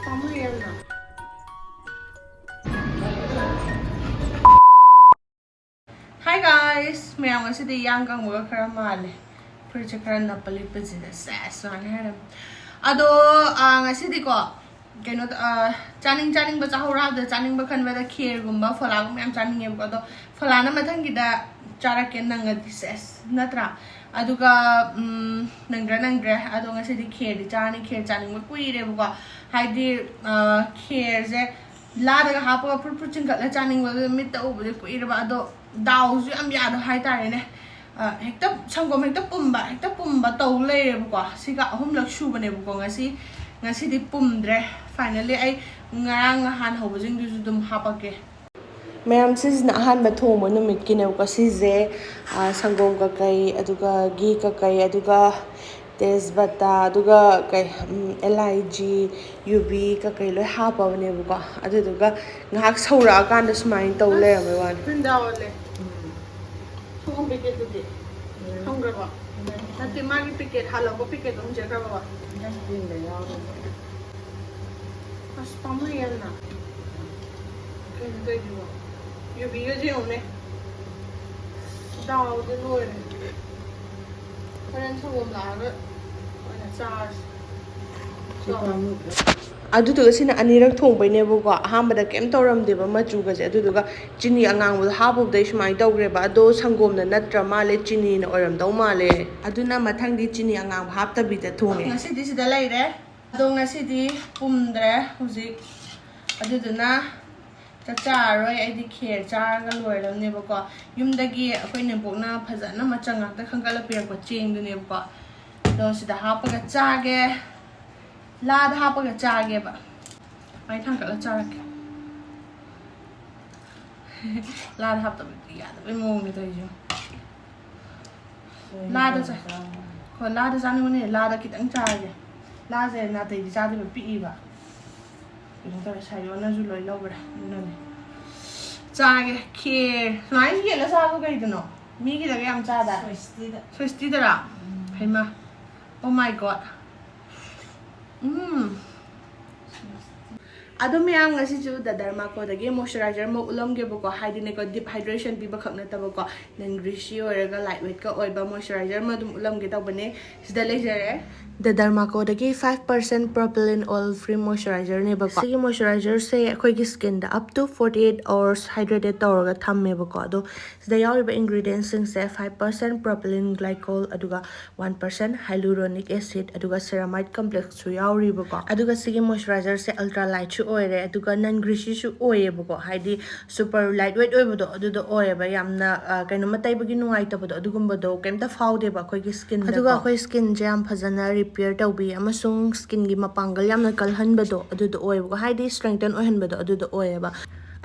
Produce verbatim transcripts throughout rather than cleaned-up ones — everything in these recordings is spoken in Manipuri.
ꯄꯥꯝꯃꯨꯏ ꯌꯥꯝꯅ꯫ Hi guys! ꯃꯌꯥꯝ ꯉꯁꯤꯗꯤ ꯌꯥꯡ ꯀꯪꯕꯒ ꯈꯔ ꯃꯥꯜꯂꯦ꯫ ꯐꯨꯔꯤꯠꯁꯦ ꯈꯔ ꯅꯞꯄ ꯂꯤꯠꯄꯁꯤꯗ ꯁꯦꯁ ꯁꯨꯃꯥꯏꯅ ꯍꯥꯏꯔꯝꯃꯦ꯫ ꯑꯗꯣ, ꯑꯥ, ꯉꯁꯤꯗꯤꯀꯣ, ꯀꯩꯅꯣ ꯇ-, ꯑꯥ, ꯆꯥꯅꯤꯡ ꯆꯥꯅꯤꯡꯕ ꯆꯥꯍꯧꯔꯥꯕꯗ ꯆꯥꯅꯤꯡꯕ ꯈꯟꯕꯗ ꯈꯦꯔꯒꯨꯝꯕ ꯐꯣꯂꯥꯒꯨꯝꯕ ꯌꯥꯝ ꯆꯥꯅꯤꯡꯉꯦꯕꯀꯣ꯫ ꯑꯗꯣ ꯐꯣꯂꯥꯅ ꯃꯊꯪꯒꯤꯗ ꯆꯥꯔꯛꯀꯦ, ꯅꯪꯉꯗꯤ ꯁꯦꯁ, ꯅꯠꯇ꯭ꯔꯥ? ꯑꯗꯨꯒ, ꯎꯝ, ꯅꯪꯗ꯭ꯔꯥ ꯅꯪꯗ꯭ꯔꯦ꯫ ꯑꯗꯣ ꯉꯁꯤꯗꯤ ꯈꯦꯔꯗꯤ ꯆꯥꯔꯅꯤ꯫ ꯈꯦꯔ ꯆꯥꯅꯤꯡꯕ ꯀꯨꯏꯔꯦꯕꯀꯣ꯫ ꯍꯥꯏꯗꯤ, ꯑꯥ, ꯈꯦꯔꯁꯦ ꯂꯥꯗꯒ ꯍꯥꯞꯄꯒ ꯐꯨꯠ ꯐꯨꯠ ꯆꯤꯡꯈꯠꯂ ꯆꯥꯅꯤꯡꯕꯗꯣ ꯃꯤꯠꯇ ꯎꯕꯗꯤ ꯀꯨꯏꯔꯕ꯫ ꯑꯗꯣ ꯗꯥꯎꯁꯨ ꯌꯥꯝ ꯌꯥꯗꯕ ꯍꯥꯏꯇꯥꯔꯦꯅꯦ꯫ ꯑ, ꯍꯦꯛꯇ ꯁꯪꯒꯣꯝ ꯍꯦꯛꯇ ꯄꯨꯝꯕ, ꯍꯦꯛꯇ ꯄꯨꯝꯕ ꯇꯧ ꯂꯩꯔꯦꯕꯀꯣ꯫ ꯁꯤꯒ ꯑꯍꯨꯝꯂꯛ ꯁꯨꯕꯅꯦꯕꯀꯣ ꯉꯁꯤ꯫ ꯉꯁꯤꯗꯤ ꯄꯨꯝꯗ꯭ꯔꯦ꯫ Finally ꯑꯩ ꯉꯔꯥꯡ ꯅꯍꯥꯟ ꯍꯧꯕꯁꯤꯡꯗꯨꯁꯨ ꯑꯗꯨꯝ ꯍꯥꯄꯛꯀꯦ꯫ ꯃꯌꯥꯝ, ꯁꯤꯁꯤꯅ ꯑꯍꯥꯟꯕ ꯊꯣꯡꯕ ꯅꯨꯃꯤꯠꯀꯤꯅꯦꯕꯀꯣ꯫ ꯁꯤꯁꯦ, ꯑ, ꯁꯪꯒꯣꯝ ꯀꯀꯩ, ꯑꯗꯨꯒ ꯘꯤ ꯀꯀꯩ, ꯑꯗꯨꯒ ꯇꯦꯖꯄꯇꯥ, ꯑꯗꯨꯒ ꯀꯩ, ꯎꯝ, ꯑꯦꯂꯥꯏꯆꯤ, ꯌꯨꯕꯤ ꯀꯀꯩ ꯂꯣꯏ ꯍꯥꯞꯄꯕꯅꯦꯕꯀꯣ꯫ ꯑꯗꯨꯗꯨꯒ ꯉꯥꯏꯍꯥꯛ ꯁꯧꯔꯛꯑꯀꯥꯟꯗ ꯁꯨꯃꯥꯏꯅ ꯇꯧ ꯂꯩꯔꯝꯕꯩ ꯋꯥꯅꯤ꯫ ꯁꯤꯡꯗꯥ ꯑꯣꯜꯂꯦ꯫ ꯁꯪꯒꯣꯝ packet ꯇꯨꯗꯤ ꯈꯪꯈ꯭ꯔꯕꯣ? ꯅꯠꯇꯦ, ꯃꯥꯒꯤ packet, ꯍꯥꯜꯂꯛꯄ packet ꯗꯣ ꯑꯃꯨꯛ ꯆꯦꯛꯈ꯭ꯔꯕꯣ? ꯑꯁ, ꯄꯥꯝꯃꯨꯏ ꯌꯥꯝꯅ꯫ ꯀꯩꯅꯣ ꯇꯧꯔꯤꯁꯤꯕꯣ? ꯌꯨꯕꯤꯒꯁꯦ ꯌꯦꯡꯉꯨꯅꯦ꯫ ꯗꯥꯎꯗꯤ ꯂꯣꯏꯔꯦ꯫ ꯍꯣꯔꯦꯟ ꯁꯪꯒꯣꯝ ꯂꯥꯛꯑꯒ ꯑꯣꯏꯅ ꯆꯥꯔꯁꯤ꯫ ꯑꯗꯨꯗꯨꯒ ꯁꯤꯅ ꯑꯅꯤꯔꯛ ꯊꯣꯡꯕꯩꯅꯦꯕꯀꯣ꯫ ꯑꯍꯥꯟꯕꯗ ꯀꯩꯝ ꯇꯧꯔꯝꯗꯦꯕ ꯃꯆꯨꯒꯁꯦ꯫ ꯑꯗꯨꯗꯨꯒ ꯆꯤꯅꯤ ꯑꯉꯥꯡꯕꯗꯣ ꯍꯥꯞꯄꯨꯕꯗꯩ ꯁꯨꯃꯥꯏꯅ ꯇꯧꯈ꯭ꯔꯦꯕ꯫ ꯑꯗꯣ ꯁꯪꯒꯣꯝꯅ ꯅꯠꯇ꯭ꯔ ꯃꯥꯜꯂꯦ, ꯆꯤꯅꯤꯅ ꯑꯣꯏꯔꯝꯗꯧ ꯃꯥꯜꯂꯦ꯫ ꯑꯗꯨꯅ ꯃꯊꯪꯗꯤ ꯆꯤꯅꯤ ꯑꯉꯥꯡꯕ ꯍꯥꯞꯇꯕꯤꯗ ꯊꯣꯡꯉꯦ꯫ ꯉꯁꯤꯗꯤ ꯁꯤꯗ ꯂꯩꯔꯦ꯫ ꯑꯗꯣ ꯉꯁꯤꯗꯤ ꯄꯨꯝꯗ꯭ꯔꯦ ꯍꯧꯖꯤꯛ꯫ ꯑꯗꯨꯗꯨꯅ ꯆꯥꯛ ꯆꯥꯔꯔꯣꯏ꯫ ꯑꯩꯗꯤ ꯈꯦꯔ ꯆꯥꯔꯒ ꯂꯣꯏꯔꯕꯅꯦꯕꯀꯣ꯫ ꯌꯨꯝꯗꯒꯤ ꯑꯩꯈꯣꯏ ꯅꯦꯝꯄꯣꯛꯅ ꯐꯖꯅ ꯃꯆꯪ ꯉꯥꯛꯇ ꯈꯟꯒꯠꯂ ꯄꯤꯔꯛꯄ ꯆꯦꯡꯗꯨꯅꯦꯕꯀꯣ꯫ ꯑꯗꯣ ꯁꯤꯗ ꯍꯥꯞꯄꯒ ꯆꯥꯒꯦ꯫ ꯂꯥꯗ ꯍꯥꯞꯄꯒ ꯆꯥꯒꯦꯕ꯫ ꯃꯩ ꯊꯥꯡꯒꯠꯂ ꯆꯥꯔꯛꯀꯦ꯫ ꯂꯥꯗ ꯍꯥꯞꯇꯕꯗꯤ ꯌꯥꯗꯕꯩ ꯃꯑꯣꯡꯅꯦ ꯇꯧꯔꯤꯁꯦ꯫ ꯂꯥꯗ ꯆꯥ-, ꯍꯣꯏ, ꯂꯥꯗ ꯆꯥꯅꯤꯡꯕꯅꯦ꯫ ꯂꯥꯗ ꯈꯤꯇꯪ ꯆꯥꯔꯒꯦ꯫ ꯂꯥꯁꯦ ꯅꯥꯇꯩꯗꯤ ꯆꯥꯗꯦꯕ, ꯄꯤꯛꯏꯕ꯫ ꯀꯩꯅꯣ ꯇꯧꯔꯦ, ꯁꯥꯏꯌꯣꯅꯁꯨ ꯂꯣꯏ ꯂꯧꯈ꯭ꯔꯦ꯫ ꯑꯗꯨꯅꯅꯦ꯫ ꯆꯥꯒꯦ꯫ ꯈꯦꯔ꯫ ꯁꯨꯃꯥꯏꯅ ꯌꯦꯜꯂ ꯆꯥꯕ ꯀꯩꯗꯅꯣ? ꯃꯤꯒꯤꯗꯒ ꯌꯥꯝ ꯆꯥꯗꯥꯏ? ꯁ꯭ꯋꯦꯁꯇꯤꯗ꯫ ꯁ꯭ꯋꯦꯁꯇꯤꯗꯔꯥ? ꯎꯝ꯫ ꯍꯩꯃꯥ꯫ Oh my God꯫ ꯎꯝ꯫ ꯑꯗꯣ ꯃꯌꯥꯝ, ꯉꯁꯤꯁꯨ ꯗ ꯗꯔꯃꯥꯀꯣꯗꯒꯤ ꯃꯣꯏꯆꯔꯥꯏꯖꯔ ꯑꯃ ꯎꯠꯂꯝꯒꯦꯕꯀꯣ, ꯍꯥꯏꯗꯤꯅꯦꯀꯣ, ꯗꯤꯞ ꯍꯥꯏꯗ꯭ꯔꯦꯁꯟ ꯄꯤꯕ ꯈꯛ ꯅꯠꯇꯕꯀꯣ, ꯅꯟ ꯒ꯭ꯔꯤꯁꯤ ꯑꯣꯏꯔꯒ ꯂꯥꯏꯠ ꯋꯦꯠꯀ ꯑꯣꯏꯕ ꯃꯣꯏꯆꯔꯥꯏꯖꯔ ꯑꯃ ꯑꯗꯨꯝ ꯎꯠꯂꯝꯒꯦ ꯇꯧꯕꯅꯦ꯫ ꯁꯤꯗ ꯂꯩꯖꯔꯦ꯫ ꯗ ꯗꯔꯃꯥꯀꯣꯗꯒꯤ five percent propylene oil free moisturizer ꯅꯦꯕꯀꯣ꯫ ꯁꯤꯒꯤ ꯃꯣꯏꯆꯔꯥꯏꯖꯔꯁꯦ ꯑꯩꯈꯣꯏꯒꯤ skin the up to forty eight hours hydrated ꯇꯧꯔꯒ ꯊꯝꯃꯦꯕꯀꯣ꯫ ꯑꯗꯣ ꯁꯤꯗ ꯌꯥꯎꯔꯤꯕ ingredients ꯁꯤꯡꯁꯦ five percent propylene glycol, ꯑꯗꯨꯒ one percent hyaluronic acid, ꯑꯗꯨꯒ ceramide complex ꯁꯨ ꯌꯥꯎꯔꯤꯕꯀꯣ꯫ ꯑꯗꯨꯒ ꯁꯤꯒꯤ ꯃꯣꯏꯆꯔꯥꯏꯖꯔꯁꯦ ultra light ꯁꯨ ꯑꯣꯏꯔꯦ, ꯑꯗꯨꯒ ꯅꯟ ꯒ꯭ꯔꯤꯁꯤꯁꯨ ꯑꯣꯏꯌꯦꯕꯀꯣ, ꯍꯥꯏꯗꯤ super light weight ꯑꯣꯏꯕꯗꯣ ꯑꯗꯨꯗꯣ ꯑꯣꯏꯌꯦꯕ꯫ ꯌꯥꯝꯅ, ꯑ, ꯀꯩꯅꯣꯝꯃ ꯇꯩꯕꯒꯤ ꯅꯨꯡꯉꯥꯏꯇꯕꯗꯣ ꯑꯗꯨꯒꯨꯝꯕꯗꯣ ꯀꯩꯝꯇ ꯐꯥꯎꯗꯦꯕ ꯑꯩꯈꯣꯏꯒꯤ skin ꯗꯀꯣ꯫ ꯑꯗꯨꯒ ꯑꯩꯈꯣꯏ skin ꯁꯦ ꯌꯥꯝ ꯐꯖꯅ repair ꯇꯧꯕꯤ ꯑꯃꯁꯨꯡ skin ꯒꯤ ꯃꯄꯥꯡꯒꯜ ꯌꯥꯝꯅ ꯀꯜꯍꯟꯕꯗꯣ ꯑꯗꯨꯗꯣ ꯑꯣꯏꯌꯦꯕꯀꯣ, ꯍꯥꯏꯗꯤ strengthen ꯑꯣꯏꯍꯟꯕꯗꯣ ꯑꯗꯨꯗꯣ ꯑꯣꯏꯌꯦꯕ꯫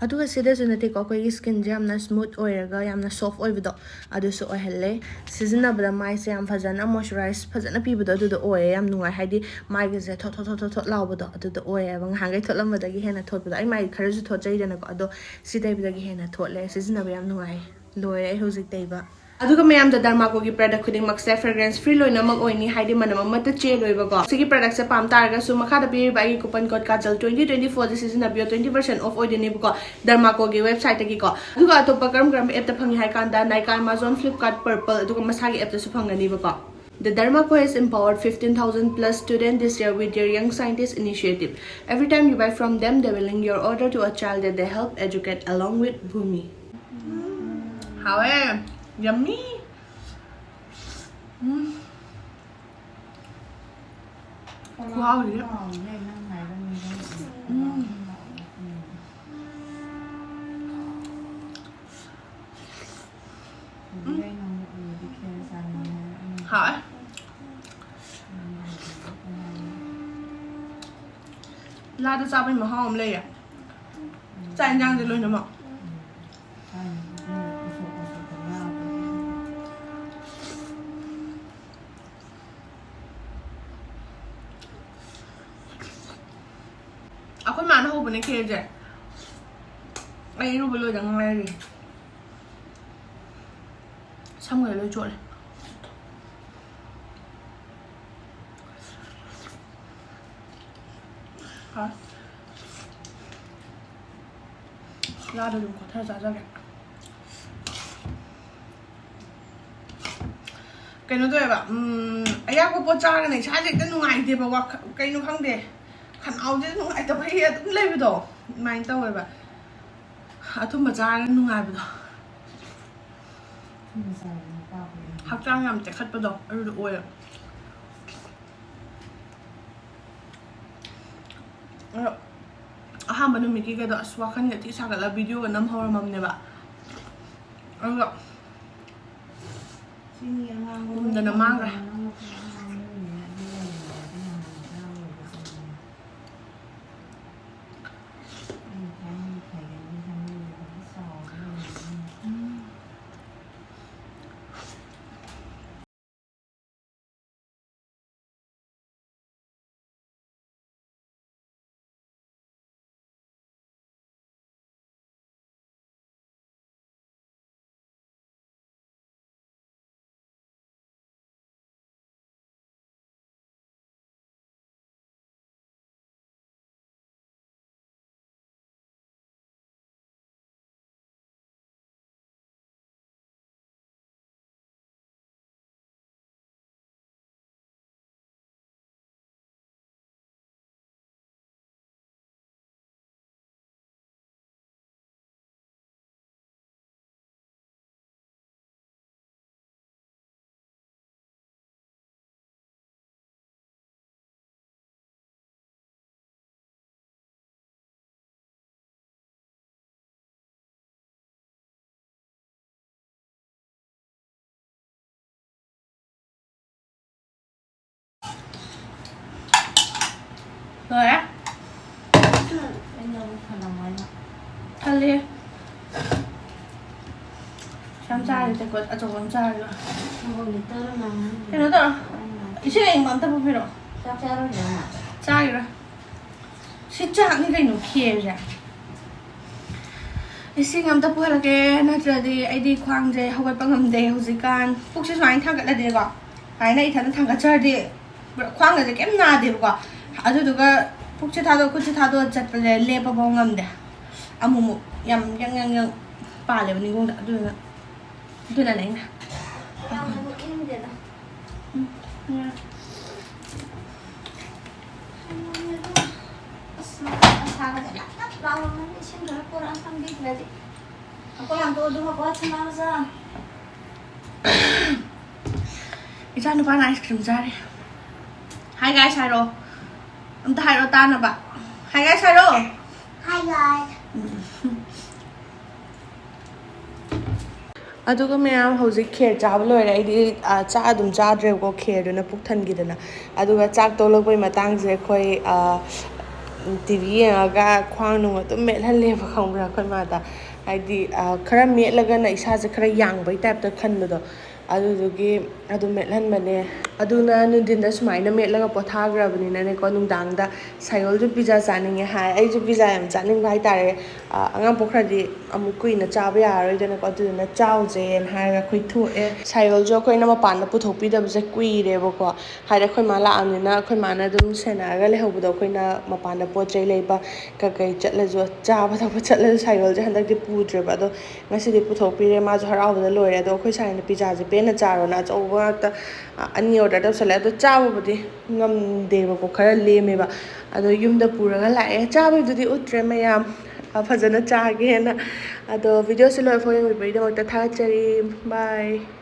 ꯑꯗꯨꯒ ꯁꯤꯗꯁꯨ ꯅꯠꯇꯦꯀꯣ, ꯑꯩꯈꯣꯏꯒꯤ skin ꯁꯦ ꯌꯥꯝꯅ smooth ꯑꯣꯏꯔꯒ ꯌꯥꯝꯅ soft ꯑꯣꯏꯕꯗꯣ ꯑꯗꯨꯁꯨ ꯑꯣꯏꯍꯜꯂꯦ꯫ ꯁꯤꯖꯤꯟꯅꯕꯗ ꯃꯥꯏꯁꯦ ꯌꯥꯝ ꯐꯖꯅ moisturize ꯐꯖꯅ ꯄꯤꯕꯗꯣ ꯑꯗꯨꯗꯣ ꯑꯣꯏꯌꯦ꯫ ꯌꯥꯝ ꯅꯨꯡꯉꯥꯏ, ꯍꯥꯏꯗꯤ ꯃꯥꯏꯒꯁꯦ ꯊꯣꯠ ꯊꯣꯠ ꯊꯣꯠ ꯊꯣꯠ ꯊꯣꯠ ꯂꯥꯎꯕꯗꯣ ꯑꯗꯨꯗꯣ ꯑꯣꯏꯌꯦꯕ꯫ ꯉꯍꯥꯟꯈꯩ ꯊꯣꯠꯂꯝꯕꯗꯒꯤ ꯍꯦꯟꯅ ꯊꯣꯠꯄꯗꯣ꯫ ꯑꯩ ꯃꯥꯏ ꯈꯔꯁꯨ ꯊꯣꯠꯆꯩꯗꯅꯀꯣ, ꯑꯗꯣ ꯁꯤ ꯇꯩꯕꯗꯒꯤ ꯍꯦꯟꯅ ꯊꯣꯠꯂꯦ꯫ ꯁꯤꯖꯤꯟꯅꯕ ꯌꯥꯝ ꯅꯨꯡꯉꯥꯏ꯫ ꯂꯣꯏꯔꯦ ꯑꯩ ꯍꯧꯖꯤꯛ ꯇꯩꯕ꯫ ꯑꯗꯨꯒ ꯃꯌꯥꯝꯗ ꯗꯔꯃꯥꯀꯣꯒꯤ product ꯈꯨꯗꯤꯡꯃꯛꯁꯦ fragrance free ꯂꯣꯏꯅꯃꯛ ꯑꯣꯏꯅꯤ, ꯍꯥꯏꯗꯤ ꯃꯅꯝ ꯑꯃꯠꯇ ꯆꯦꯜꯂꯣꯏꯕꯀꯣ꯫ ꯁꯤꯒꯤ product ꯁꯦ ꯄꯥꯝ ꯇꯥꯔꯒꯁꯨ ꯃꯈꯥꯗ ꯄꯤꯔꯤꯕ ꯑꯩꯒꯤ coupon code Kajal twenty twenty four ꯁꯦ ꯁꯤꯖꯤꯟꯅꯕꯤꯌꯣ, twenty percent off ꯑꯣꯏꯗꯣꯏꯅꯦꯕꯀꯣ ꯗꯔꯃꯥꯀꯣꯒꯤ website ꯇꯒꯤꯀꯣ꯫ ꯑꯗꯨꯒ ꯑꯇꯣꯞꯄ ꯀꯔꯝ ꯀꯔꯝꯕ app ꯇ ꯐꯪꯉꯤ ꯍꯥꯏ ꯀꯥꯟꯗ Nykaa, Amazon, Flipkart, Purplle, ꯑꯗꯨꯒ ꯃꯁꯥꯒꯤ app ꯇꯁꯨ ꯐꯪꯒꯅꯤꯕꯀꯣ꯫ The Derma Co has empowered fifteen thousand plus students this year with their Young Scientist initiative. Every time you buy from them, they will link your order to a child that they help educate along with Bhumi. ꯍꯥꯎꯋꯦ꯫ Yummy. ꯎꯝ꯫ ꯈꯨꯍꯥꯎꯁꯤꯗꯤ꯫ ꯎꯝ꯫ ꯎꯝ꯫ ꯍꯥꯎꯋꯦ꯫ ꯂꯥꯗ ꯆꯥꯕꯩ ꯃꯍꯥꯎ ꯑꯃ ꯂꯩꯌꯦ꯫ ꯆꯥꯛ ꯌꯦꯟꯖꯥꯡꯁꯦ ꯂꯣꯏꯅꯃꯛ꯫ ꯑꯩꯈꯣꯏ ꯃꯥꯅ ꯍꯧꯕꯅꯦ ꯈꯦꯔꯁꯦ꯫ ꯑꯩ ꯏꯔꯨꯕ ꯂꯣꯏꯗ ꯉꯥꯏꯔꯤ꯫ ꯁꯝꯒ ꯂꯣꯏ ꯆꯣꯠꯂꯦ꯫ ꯍꯥ? ꯂꯥꯗ ꯑꯗꯨꯝ ꯈꯣꯊꯔ ꯆꯥꯖꯒꯦ꯫ ꯀꯩꯅꯣ ꯇꯧꯋꯦꯕ, ꯎꯝ, ꯑꯌꯥꯛꯄ ꯄꯣꯠ ꯆꯥꯔꯒꯅ ꯏꯁꯥꯁꯦ ꯍꯦꯛꯇ ꯅꯨꯡꯉꯥꯏꯇꯦꯕ, ꯋꯥꯈꯜ ꯀꯩꯅꯣ ꯈꯪꯗꯦ, ꯈꯅꯥꯎꯁꯦ ꯅꯨꯡꯉꯥꯏꯇꯕꯒꯤ ꯑꯗꯨꯝ ꯂꯩꯕꯗꯣ ꯑꯗꯨꯃꯥꯏꯅ ꯇꯧꯋꯦꯕ꯫ ꯑꯊꯨꯝꯕ ꯆꯥꯔꯒ ꯅꯨꯡꯉꯥꯏꯕꯗꯣ, ꯍꯛꯆꯥꯡ ꯌꯥꯝ ꯇꯦꯛꯈꯠꯄꯗꯣ ꯑꯗꯨꯗꯣ ꯑꯣꯏꯌꯦ꯫ ꯑꯗꯣ ꯑꯍꯥꯟꯕ ꯅꯨꯃꯤꯠꯀꯤꯒꯗꯣ ꯑꯁ ꯋꯥꯈꯜꯒ ꯊꯤ ꯁꯥꯒꯠꯂ ꯚꯤꯗꯤꯑꯣꯒ ꯅꯝ ꯍꯧꯔꯝꯃꯕꯅꯦꯕ꯫ ꯑꯗꯨꯒ ꯄꯨꯝꯗꯅ ꯃꯥꯡꯈ꯭ꯔꯦ꯫ ꯂꯣꯏꯔꯦ꯫ ꯈꯜꯂꯦ꯫ ꯌꯥꯝ ꯆꯥꯔꯦ, ꯇꯦꯡꯀꯣꯠ ꯑꯆꯧꯕ ꯑꯃ ꯆꯥꯔꯦ꯫ ꯀꯩꯅꯣ ꯇꯧꯔꯣ, ꯏꯁꯤꯡ ꯑꯏꯪꯕ ꯑꯝꯇ ꯄꯨꯕꯤꯔꯛꯑꯣ꯫ ꯆꯥꯛ ꯆꯥꯔꯣꯏꯗ꯭ꯔꯣ ꯅꯪ? ꯆꯥꯈꯤꯔꯣꯏ꯫ ꯁꯤ ꯆꯥꯛꯅꯤ ꯀꯩꯅꯣ, ꯈꯦꯔꯁꯦ꯫ ꯏꯁꯤꯡ ꯑꯝꯇ ꯄꯨꯍꯜꯂꯛꯀꯦ, ꯅꯠꯇ꯭ꯔꯗꯤ ꯑꯩꯗꯤ ꯈ꯭ꯋꯥꯡꯁꯦ ꯍꯧꯒꯠꯄ ꯉꯝꯗꯦ ꯍꯧꯖꯤꯛꯀꯥꯟ꯫ ꯄꯨꯛꯁꯦ ꯁꯨꯃꯥꯏꯅ ꯊꯥꯡꯒꯠꯂꯗꯤꯀꯣ, ꯁꯨꯃꯥꯏꯅ ꯏꯊꯟꯇ ꯊꯥꯡꯒꯠꯆꯔꯗꯤ ꯈ꯭ꯋꯥꯡꯒꯁꯦ ꯀꯩꯝ ꯅꯥꯗꯦꯕꯀꯣ꯫ ꯑꯗꯨꯗꯨꯒ ꯄꯨꯛꯁꯦ ꯊꯥꯗꯣꯛ, ꯈꯨꯠꯁꯦ ꯊꯥꯗꯣꯛꯑ ꯆꯠꯄꯁꯦ ꯂꯦꯞꯄ ꯐꯥꯎ ꯉꯝꯗꯦ꯫ ꯑꯃꯨꯛꯃꯨꯛ ꯌꯥꯝ ꯌꯪ ꯌꯪ ꯌꯪ ꯄꯥꯜꯂꯦꯕ ꯅꯤꯡꯒꯣꯡꯗ꯫ ꯑꯗꯨꯅ, ꯑꯗꯨꯅꯅꯦ ꯑꯩꯅ꯫ ꯌꯥꯝꯅ ꯅꯣꯛꯅꯤꯡꯗꯦꯗ꯫ ꯎꯝ, ꯎꯝ꯫ ꯑꯁ, ꯃꯁꯥꯒꯁꯦ ꯅꯞ ꯅꯞ ꯂꯥꯎꯔꯝꯃꯅꯤ, ꯏꯁꯤꯡ ꯈꯔ ꯄꯨꯔꯛꯑ ꯊꯝꯕꯤꯗ꯭ꯔꯗꯤ꯫ ꯑꯩꯈꯣꯏ ꯌꯥꯝ ꯇꯣꯛꯑ ꯑꯗꯨꯒ ꯄꯣꯠ ꯁꯅꯥ ꯃꯆꯥ꯫ ꯏꯆꯥ ꯅꯨꯄꯥꯅ ice cream ꯆꯥꯔꯤ꯫ Hi guys ꯍꯥꯏꯔꯛꯑꯣ꯫ ꯑꯝꯇ ꯍꯥꯏꯔꯛꯑꯣ ꯇꯥꯅꯕ꯫ Hi guys ꯍꯥꯏꯔꯛꯑꯣ꯫ Hi guys꯫ ꯑꯗꯨꯒ ꯃꯌꯥꯝ, ꯍꯧꯖꯤꯛ ꯈꯦꯔ ꯆꯥꯕ ꯂꯣꯏꯔꯦ꯫ ꯑꯩꯗꯤ, ꯑ, ꯆꯥꯛ ꯑꯗꯨꯝ ꯆꯥꯗ꯭ꯔꯦꯕꯀꯣ, ꯈꯦꯔꯗꯨꯅ ꯄꯨꯛ ꯊꯟꯈꯤꯗꯅ꯫ ꯑꯗꯨꯒ ꯆꯥꯛ ꯇꯣꯛꯂꯛꯄꯩ ꯃꯇꯥꯡꯁꯦ ꯑꯩꯈꯣꯏ, ꯑ, ꯇꯤ ꯚꯤ ꯌꯦꯡꯉꯒ ꯈ꯭ꯋꯥꯡ ꯅꯨꯡ ꯑꯗꯨꯝ ꯃꯦꯠꯍꯜꯂꯦꯕ, ꯈꯪꯕ꯭ꯔꯥ, ꯑꯩꯈꯣꯏ ꯃꯥꯗ꯫ ꯍꯥꯏꯗꯤ, ꯑ, ꯈꯔ ꯃꯦꯠꯂꯒꯅ ꯏꯁꯥꯁꯦ ꯈꯔ ꯌꯥꯡꯕꯩ ꯇꯥꯏꯞꯇ ꯈꯟꯕꯗꯣ, ꯑꯗꯨꯗꯨꯒꯤ ꯑꯗꯨꯝ ꯃꯦꯠꯍꯟꯕꯅꯦ꯫ ꯑꯗꯨꯅ ꯅꯨꯡꯊꯤꯟꯗ ꯁꯨꯃꯥꯏꯅ ꯃꯦꯠꯂꯒ ꯄꯣꯊꯥꯈ꯭ꯔꯕꯅꯤꯅꯅꯦꯀꯣ, ꯅꯨꯡꯗꯥꯡꯗ ꯁꯥꯏꯌꯣꯜꯁꯨ ꯄꯤꯖꯥ ꯆꯥꯅꯤꯡꯉꯦ ꯍꯥꯏ꯫ ꯑꯩꯁꯨ ꯄꯤꯖꯥ ꯌꯥꯝ ꯆꯥꯅꯤꯡꯕ ꯍꯥꯏꯇꯥꯔꯦ꯫ ꯑ, ꯑꯉꯥꯡ ꯄꯣꯛꯈ꯭ꯔꯗꯤ ꯑꯃꯨꯛ ꯀꯨꯏꯅ ꯆꯥꯕ ꯌꯥꯔꯔꯣꯏꯗꯅꯀꯣ, ꯑꯗꯨꯗꯨꯅ ꯆꯥꯎꯁꯦꯅ ꯍꯥꯏꯔꯒ ꯑꯩꯈꯣꯏ ꯊꯣꯛꯑꯦ꯫ ꯁꯥꯏꯌꯣꯜꯁꯨ ꯑꯩꯈꯣꯏꯅ ꯃꯄꯥꯟꯗ ꯄꯨꯊꯣꯛꯄꯤꯗꯕꯁꯦ ꯀꯨꯏꯔꯦꯕꯀꯣ꯫ ꯍꯥꯏꯗꯤ ꯑꯩꯈꯣꯏ ꯃꯥ ꯂꯥꯛꯑꯕꯅꯤꯅ ꯑꯩꯈꯣꯏ ꯃꯥꯅ ꯑꯗꯨꯝ ꯁꯦꯟꯅꯔꯒ ꯂꯩꯍꯧꯕꯗꯣ, ꯑꯩꯈꯣꯏꯅ ꯃꯄꯥꯟꯗ ꯄꯣꯠ ꯆꯩ ꯂꯩꯕ ꯀꯩꯀꯩ ꯆꯠꯂꯁꯨ, ꯆꯥꯕ ꯊꯛꯄ ꯆꯠꯂꯁꯨ ꯁꯥꯏꯀꯜꯁꯦ ꯍꯟꯗꯛꯇꯤ ꯄꯨꯗ꯭ꯔꯦꯕ꯫ ꯑꯗꯣ ꯉꯁꯤꯗꯤ ꯄꯨꯊꯣꯛꯄꯤꯔꯦ, ꯃꯥꯁꯨ ꯍꯔꯥꯎꯕꯗ ꯂꯣꯏꯔꯦ꯫ ꯑꯗꯣ ꯑꯩꯈꯣꯏ ꯁꯥꯏꯅ ꯄꯤꯖꯥꯁꯦ ꯄꯦꯟꯅ ꯆꯥꯔꯣꯅ ꯑꯆꯧꯕ ꯉꯥꯛꯇ, ꯑ, ꯑꯅꯤ order ꯇꯧꯁꯜꯂꯦ꯫ ꯑꯗꯣ ꯆꯥꯕꯕꯨꯗꯤ ꯉꯝꯗꯦꯕꯀꯣ, ꯈꯔ ꯂꯦꯝꯃꯦꯕ꯫ ꯑꯗꯣ ꯌꯨꯝꯗ ꯄꯨꯔꯒ ꯂꯥꯛꯑꯦ꯫ ꯆꯥꯕꯩꯗꯨꯗꯤ ꯎꯠꯇ꯭ꯔꯦ ꯃꯌꯥꯝ, ꯑ, ꯐꯖꯅ ꯆꯥꯒꯦꯅ꯫ ꯑꯗꯣ video ꯁꯤ ꯂꯣꯏꯐꯥꯎ ꯌꯦꯡꯕꯤꯕꯒꯤꯗꯃꯛꯇ ꯊꯥꯒꯠꯆꯔꯤ꯫ Bye꯫